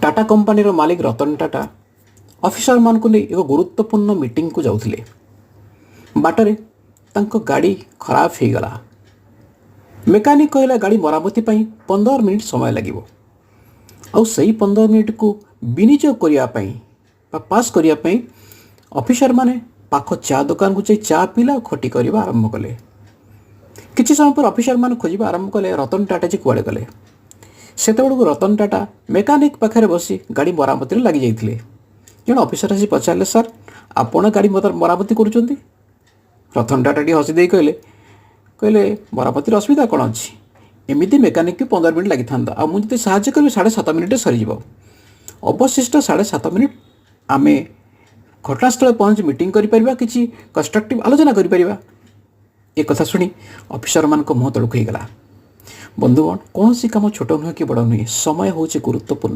ଟାଟା କମ୍ପାନୀର ମାଲିକ ରତନ ଟାଟା ଅଫିସରମାନଙ୍କୁ ନେଇ ଏକ ଗୁରୁତ୍ୱପୂର୍ଣ୍ଣ ମିଟିଂକୁ ଯାଉଥିଲେ। ବାଟରେ ତାଙ୍କ ଗାଡ଼ି ଖରାପ ହେଇଗଲା। ମେକାନିକ୍ କହିଲା, ଗାଡ଼ି ମରାମତି ପାଇଁ 15 ମିନିଟ୍ ସମୟ ଲାଗିବ। ଆଉ ସେଇ 15 ମିନିଟ୍କୁ ବିନିଯୋଗ କରିବା ପାଇଁ ବା ପାସ୍ କରିବା ପାଇଁ ଅଫିସରମାନେ ପାଖ ଚା ଦୋକାନକୁ ଯାଇ ଚା ପିଇଲା ଆଉ ଖଟି କରିବା ଆରମ୍ଭ କଲେ। କିଛି ସମୟ ପରେ ଅଫିସରମାନେ ଖୋଜିବା ଆରମ୍ଭ କଲେ, ରତନ ଟାଟାଜୀ କୁଆଡ଼େ ଗଲେ? ସେତେବେଳକୁ ରତନ ଟାଟା ମେକାନିକ୍ ପାଖରେ ବସି ଗାଡ଼ି ମରାମତିରେ ଲାଗିଯାଇଥିଲେ। ଜଣେ ଅଫିସର ଆସି ପଚାରିଲେ, "ସାର୍, ଆପଣ ଗାଡ଼ି ମରାମତି କରୁଛନ୍ତି?" ରତନ ଟାଟା ଟିକେ ହସି ଦେଇ କହିଲେ, "ମରାମତିର ଅସୁବିଧା କ'ଣ ଅଛି? ଏମିତି ମେକାନିକ୍କୁ 15 ମିନିଟ୍ ଲାଗିଥାନ୍ତା, ଆଉ ମୁଁ ଯଦି ସାହାଯ୍ୟ କରିବି, 7.5 ମିନିଟ୍ରେ ସରିଯିବ। ଅବଶିଷ୍ଟ 7.5 ମିନିଟ୍ ଆମେ ଘଟଣାସ୍ଥଳରେ ପହଞ୍ଚି ମିଟିଂ କରିପାରିବା, କିଛି କନଷ୍ଟ୍ରକ୍ଟିଭ୍ ଆଲୋଚନା କରିପାରିବା।" ଏ କଥା ଶୁଣି ଅଫିସରମାନଙ୍କ ମୁହଁ ତଳକୁ ହେଇଗଲା। ବନ୍ଧୁଗଣ, କୌଣସି କାମ ଛୋଟ ନୁହେଁ କି ବଡ଼ ନୁହେଁ। ସମୟ ହେଉଛି ଗୁରୁତ୍ୱପୂର୍ଣ୍ଣ।